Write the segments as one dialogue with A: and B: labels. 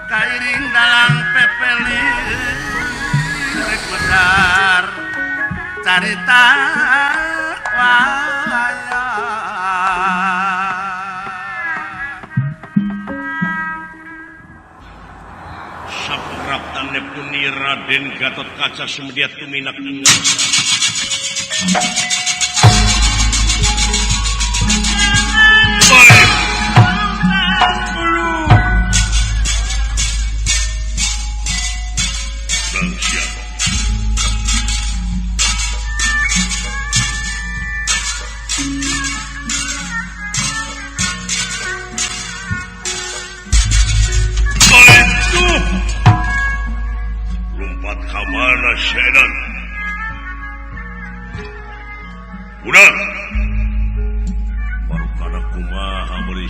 A: Kairing dalang pepeli rek besar carita wayang.
B: Sapraptane puni Raden Gatot Kaca sumediat tuminak ing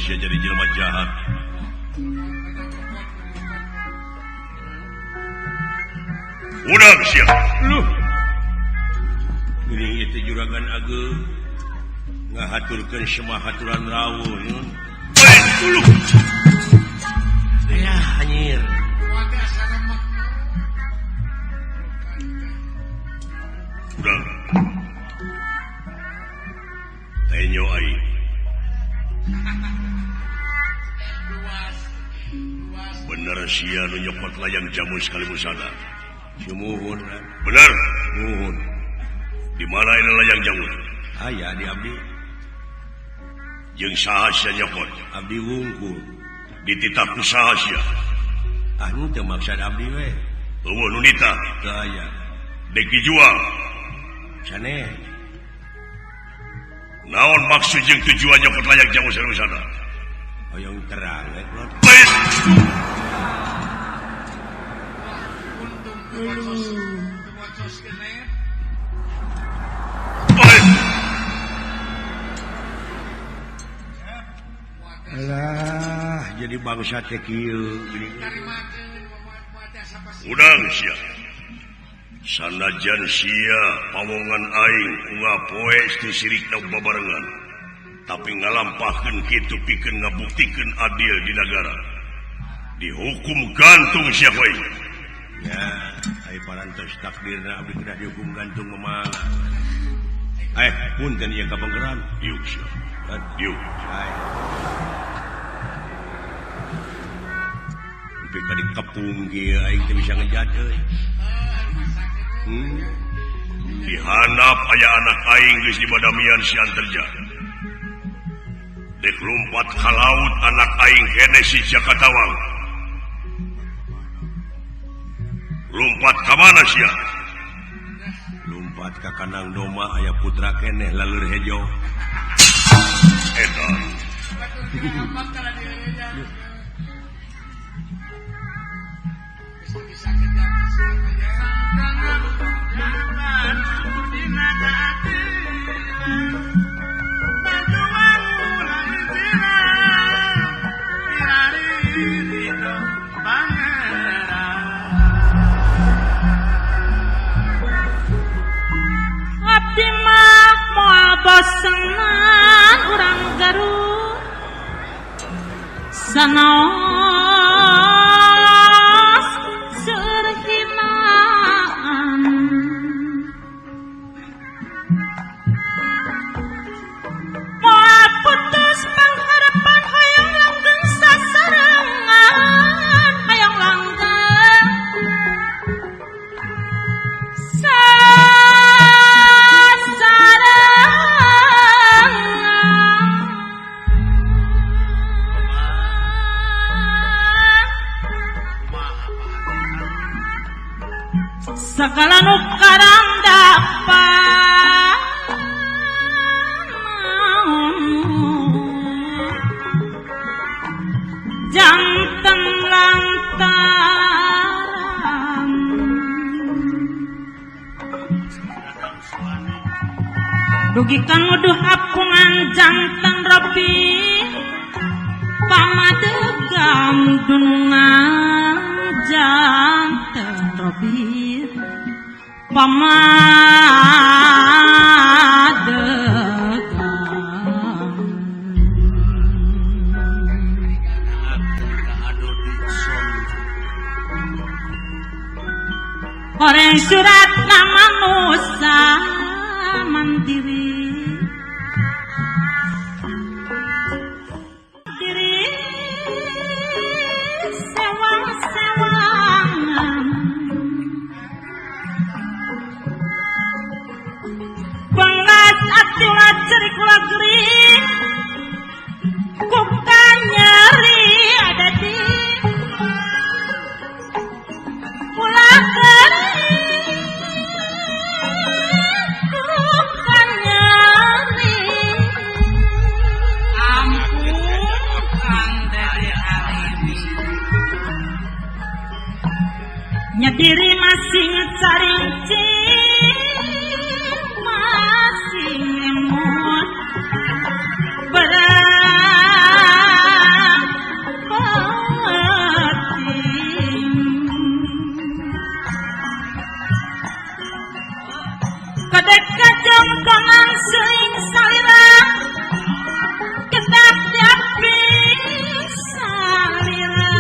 B: jadi jelema jahat. Udang siap. Luh. Geuning itu juragan ageung ngahaturkeun semah haturan rawuh nyun. Luh. Ayah anjir. Udang. Tenyo aing. Bener sia nu nyokot layang jamu sekali busana. Sumuhun. Bener. Muhun. Di mana ini layang jamu? Aya di abdi. Jeung saha sia nyokot? Abdi wungkul. Dititah ku saha sia? Ah nu teu maksad abdi we. Eueuh nu nitah? Teu aya. Dek dijual. Sanes. Naon maksud jeung tujuan nyokot layang jamu sekali busana? Hoyong terang we kula. Alah, jadi bangsa teh kieu geuning. Udang sia. Sanajan sia pawongan aing unggal poe teu sirikna babarengan. Tapi ngalampahkeun kitu pikeun ngabuktikeun adil di nagara. Dihukum gantung sia we. Ya, ai parantos takdirna abdi kedah dihukum gantung mah. Eh, punten ieu ka panggeran. Diuk sia. Diuk. Ai. Sampai ka dikepung kieu aing teu bisa ngejat euy. Dihandap aya anak aing geus dibadamian si Anterja. Dek lompat ka laut anak aing hene si Jakatawang. Lompat ka mana sia? Lompat ka kandang domba aya putra keneh laleur hejo. Edan.
C: Abdi mah moal bosenan urang Garut sanaos seueur hinaan moal putus pangharapan hoyong langgeng sasarengan hayang langgeng segala nu karandapan janten lantaran dugi kang nuduh apungan janten Robi pamadegam dunungan janten Robi pamadegam. Orang surat nama Nusa Mandiri diri sewang-sewangan pengas ati ulah cerik ulah gering kuka nyeri ada di ulah gering kuka nyeri.
D: Ampun Kang Dede Arimi.
C: Nyadiri masing carincing masing emut berat batin kadek kajongkongan seuing salira kedah diapi salira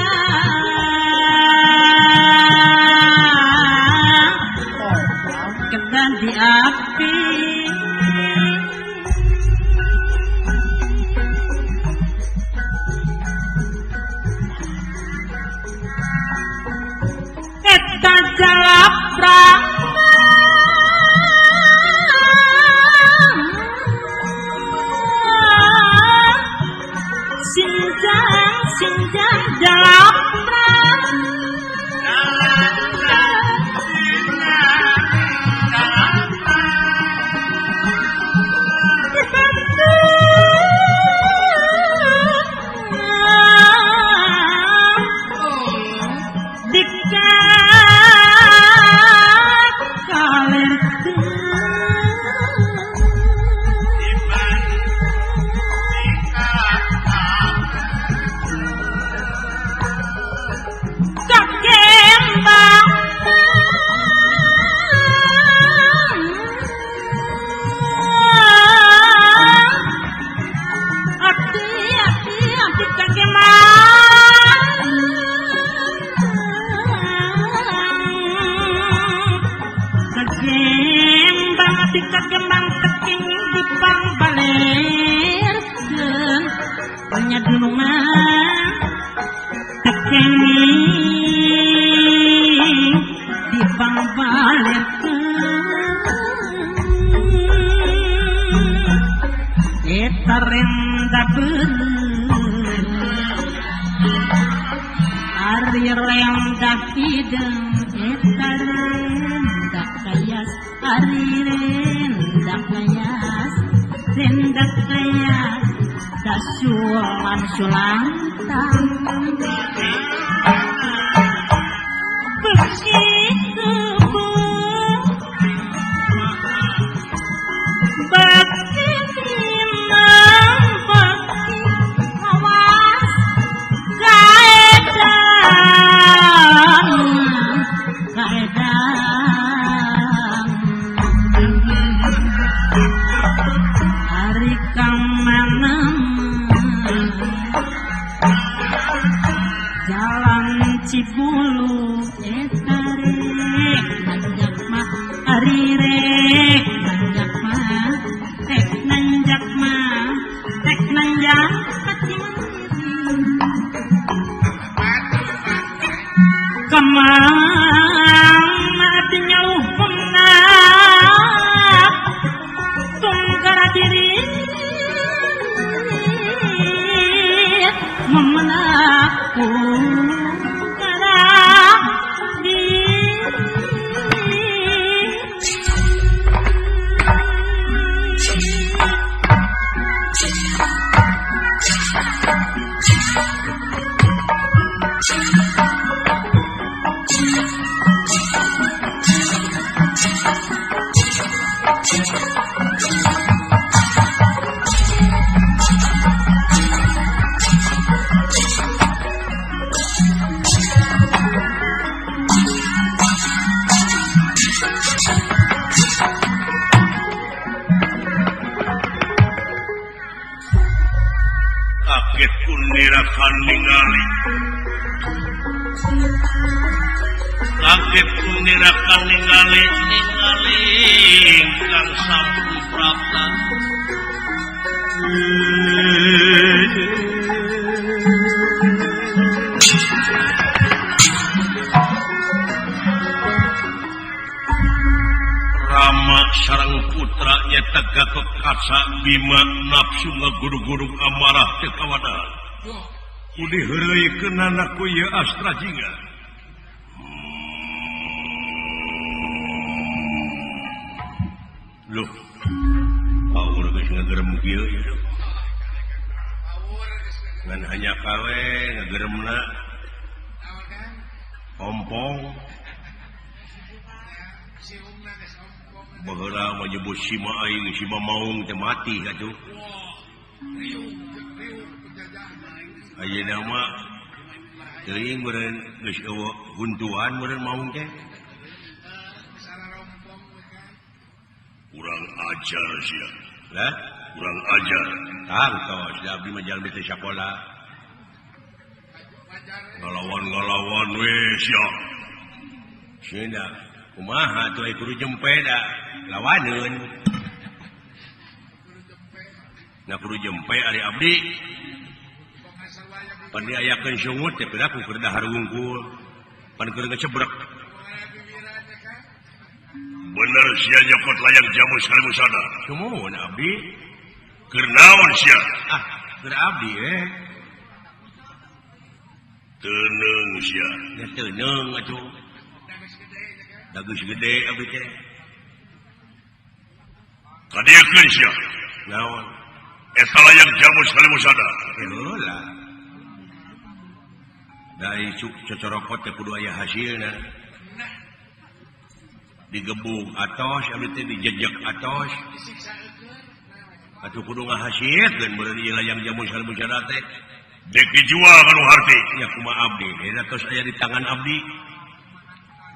C: kedah diapi. Eta jalapra sinjang sinjang jalapra
B: Kaget kunirakan ningali Kaget nirakan ningali ningali ingkang sampun prapta. Rama sareng putra nyata Gatot Kaca Bima nafsu ngagurug-gurug amarah teu kawadahar. Ku diheureuykeunana ku ieu Astra Jingga. Loh, power geus ngagerem kieu ieu. Ngan hanya kawe ngageremna ompong. Baheula menyebut sima aing sima maung teh mati atuh. Ayeuna mah teuing meureun geus eueuh huntuan meureun maung teh. Kurang ajar sia. Lah, kurang ajar. Tangtos da abdi mah jalmi teh sakola. Ngalawan-ngalawan we sia. Sia kumaha atuh kudu jempe da lawaneun. Nah kudu jempe ari abdi. Pan diayakeun sungut teh piraku keur dahar wungkul. Pan keur ngecebrek. Bener sia nyokot layang jamu sekali musada. Sumuhun abdi. Keur naon sia? Ah, keur abdi eh. Teuneung sia. Ya teuneung atuh. Da geus gede abdi teh. Kadieukeun sia. Naon? Eta layang jamu sekali musada. Heula. Dari cocorokot teh kudu aya hasilna. Digebug atos abdi teh dijejek atos. Atuh kudu ngahasilkeun meureun ieu layang jamu salmusada teh. Dek dijual kanu harti. Ya kumaha abdi, eta tos aya di tangan abdi.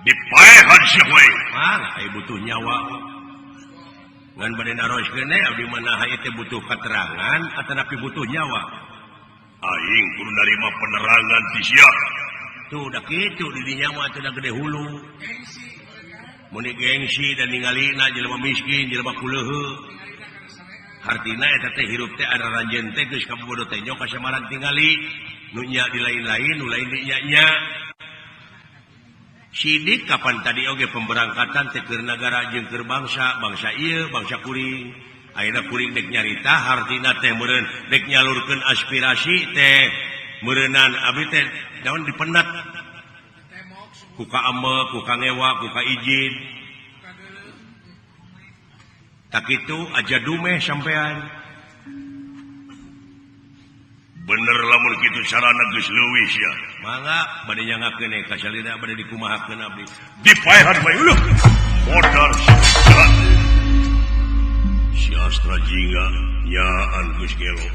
B: Dipaehan sia we. Mah aya butuh nyawa. Ngan bade naroskeun abdi mah naha ieu teh butuh keterangan atanapi butuh nyawa. Aing kudu narima penerangan ti sia. Tuh da kitu di dinya mah atuh da gede hulu. Mun gengsi dan ningalina jelema miskin jelema kuleuheuh. Hartina eta teh hirup teh araranjeun teh geus kabodo teh nyo kasamaran tingali nu nya di lain-lain nu lain di nya-nya. Sidik kapan tadi oge pemberangkatan teh keur nagara jeung keur bangsa, bangsa ieu, bangsa kuring. Ayeuna kuring dek nyarita hartina teh meureun dek nyalurkeun aspirasi teh meureunan abdi teh naon dipendet. Ku ka ame, ku ka ngewa, ku ka izin. Tak itu aja dumeh sampean. Bener lamun kitu carana geus leuwih sia. Mangga bade nyangakeun ka salira bade dikumahakeun abdi. Dipaehan bae uleuh. Modar si Astra Jingga nyaan geus gelo.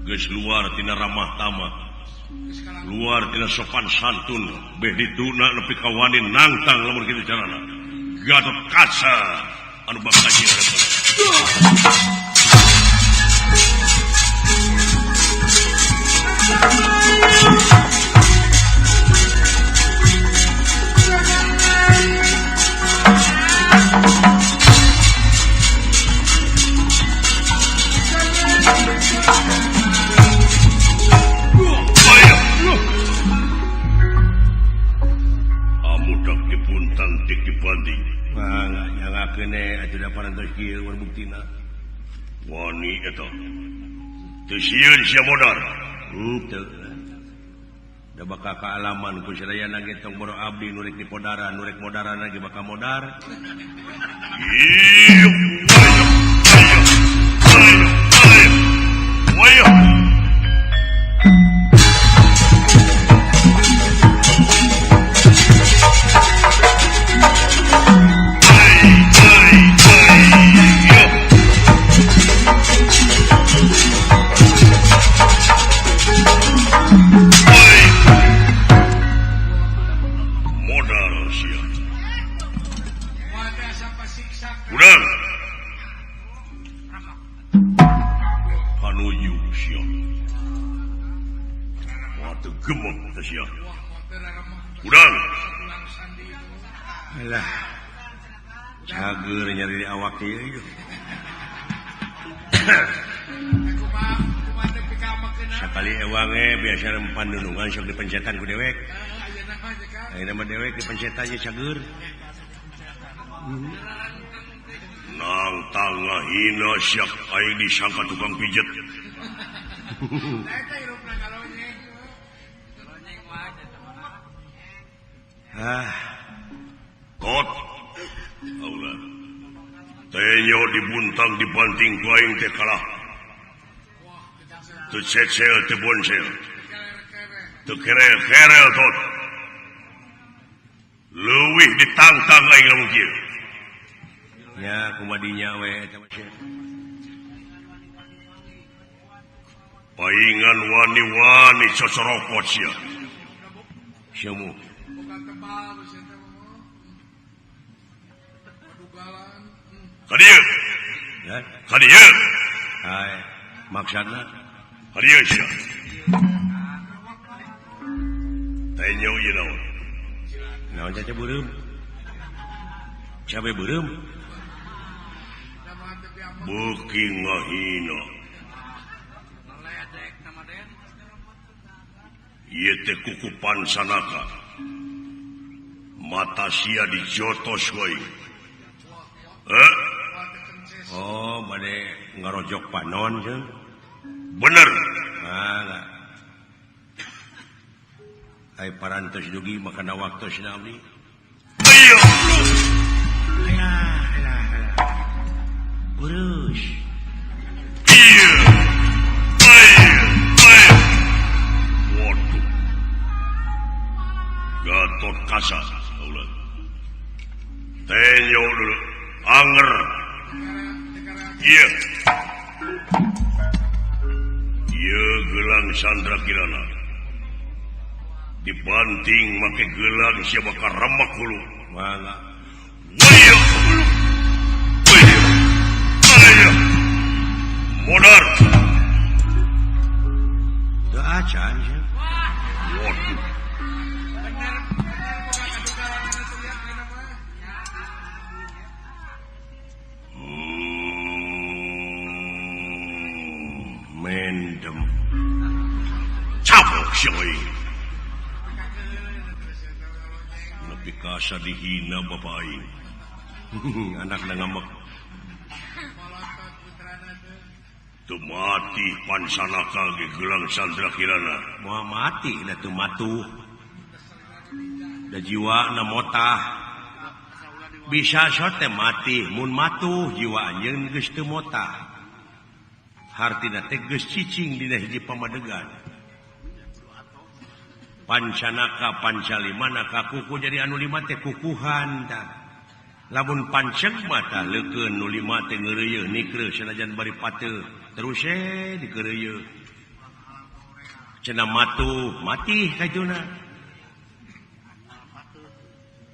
B: Geus luar tina ramah tamah. Luar tina sopan santun beh dituna nepi ka wani nangtang lamun kitu carana. Gatot Kaca anu bakal hadapan. Amudak dipuntang dik dibanding. Mangga nyangakeun atuh da parantos kieu war buktina. Wani eta. Teu sieun sia modar. Henteu. Da bakal kaalaman ku sadayana ge tong boro abdi nu rek dipodaran, nu rek modaran ge bakal modar. Ieu. Ayo. Udang.
E: Alah. Cager nyari di awak ieu. Sakali ewang biasa rempan nunungan sok dipencetan ku dewek. Ayeuna mah dewek dipencetan ye cager.
B: Nang tangahina siak aing disangka tukang pijet.
E: Ah.
B: Kot. Aula. Tenyo dibuntang dibanting ku aing teh kalah. Teu cecel teu boncel. Teu kerel-kerel tot. Leuwih ditangtang aing lamun kieu.
E: Ya kumadinya we eta mah.
B: Paingan wani-wani cocorokot sia.
E: Sia mu.
B: Ka dieu. Ka dieu.
E: Hai, maksudna
B: ka dieu sia. Tenyo ieu naon?
E: Naon caca beureum? Cabe beureum?
B: Beuki ngahina. Ieu teh kukupan sanaka. Mata sia dijotos we. Eh?
E: Oh, bade ngarojok panon jeung.
B: Bener.
E: Ah. Ai parantos dugi makana waktosna abdi.
B: Ayo.
E: Alah, alah, alah. Urus.
B: Iya. Ayo, ayo. Waduh. Gatot Kaca, ulah. Tenyo dulu. Anger. Iya. Iya gelang Sandra Kirana. Dibanting make gelang sia bakal remek hulu.
E: Mangga.
B: Ayo. Ayo. Ayo. Modar.
E: Teu acan sia.
B: Waduh.
E: Mendem.
B: Cabok sia euy. Nepi ka dihina bapa aing.
E: Anakna ngambek.
B: Teu mati pansanaka ge gelang Sandra Kirana.
E: Moal mati da teu matuh. Da jiwana motah. Bisa sote mati mun matuh jiwa anjeun geus teu motah. Hartina teh geus cicing dina hiji pamadegan. Pancanaka pancalimanaka kuku jadi anu lima teh kukuhan tah. Lamun panceg mah tah leukeun nu lima teh ngeureuyeuh nikreuh sanajan bari pateuh terus dikeureuyeun. Cenah matuh mati kajuna.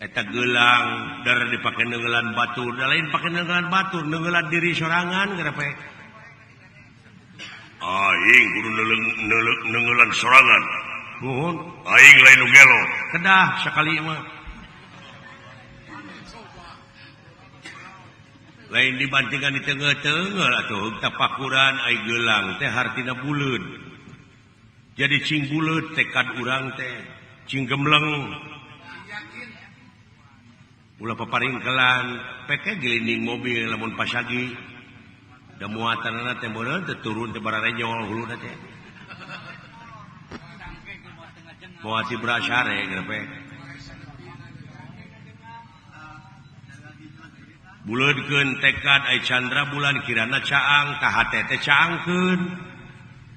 E: Eta gelang dar dipake neunggeulan batur, da lain pake neunggeulan batur, neunggeulan diri sorangan geura.
B: Aing kudu neunggeulan sorangan.
E: Nuhun,
B: aing lain nu gelo.
E: Kedah sakali mah. Lain dibantingan di tengah-tengah atuh tapakuran ai gelang teh hartina buleud. Jadi cing buleud tekad urang teh, cing gemleng. Ulah paparingkelan, peke gelinding mobil lamun pasagi. Da muatanana teh meureun teu turun teh bararenyol huluna teh. Moal berasare geura. Buleudkeun tekad ai candra bulan kirana caang ka hate teh caangkeun.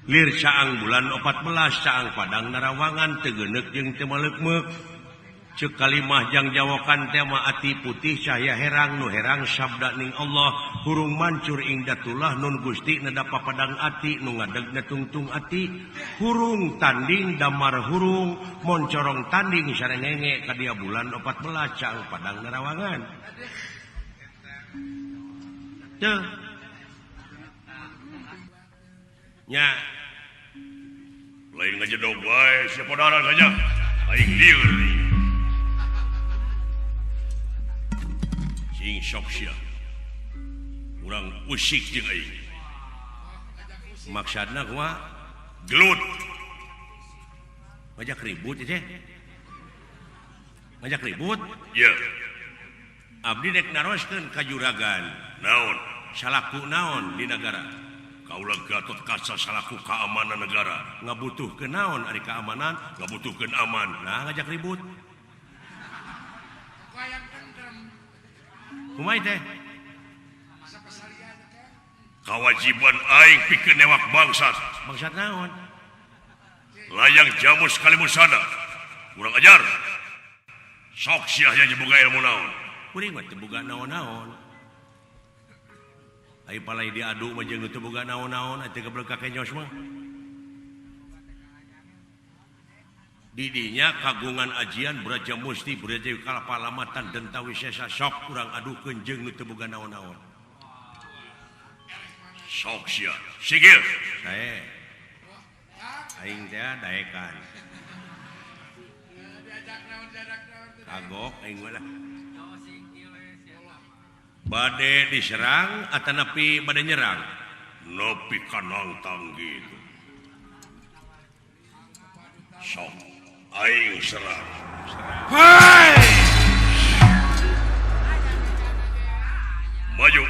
E: Lir caang bulan 14 caang padang narawangan teu geuneuk jeung teu maleukmeuk. Ceuk kalimah jang jawakan teh mah ati putih cahaya herang nu herang sabda ning Allah hurung mancur ing datullah nun Gusti neda papadang ati nu ngadegna tungtung ati hurung tanding damar hurung moncorong tanding sarengenge ka dia bulan 14 caang padang narawangan. Teu. Nya
B: lain ngajedog wae sia podaran saja. Aing lieur. Sing sok sia. Urang usik jeung aing.
E: Maksudna kumaha?
B: Gelut.
E: Ngajak ribut teh. Ngajak ribut?
B: Ye.
E: Abdi dek naroskeun ka juragan.
B: Naon?
E: Salaku naon di negara?
B: Kaula Gatot Kaca salaku keamanan negara.
E: Ngabutuhkeun naon ari keamanan?
B: Ngabutuhkeun aman.
E: Nah, ngajak ribut. Kumaha teh?
B: Kawajiban aing pikeun newak bangsat.
E: Bangsat naon?
B: Layang Jamus Kalimusada. Kurang ajar. Sok sia nya boga ilmu naon?
E: Kuring mah teu boga naon-naon. Ai palai diadu mah jeung teu boga naon-naon atuh geblek ka kenyos mah. Didinya kagungan ajian Braja Musti Braja Kalapalamatan Denta Wisesa sok urang adukeun jeung nu teu boga naon-naon.
B: Sok sia. Sigil.
E: Sae. Aing teh daekan. Kagok aing mah lah. Bade diserang atanapi bade nyerang?
B: Nepi ka nangtang gitu. Sok aing serang.
A: Hei!
B: Maju.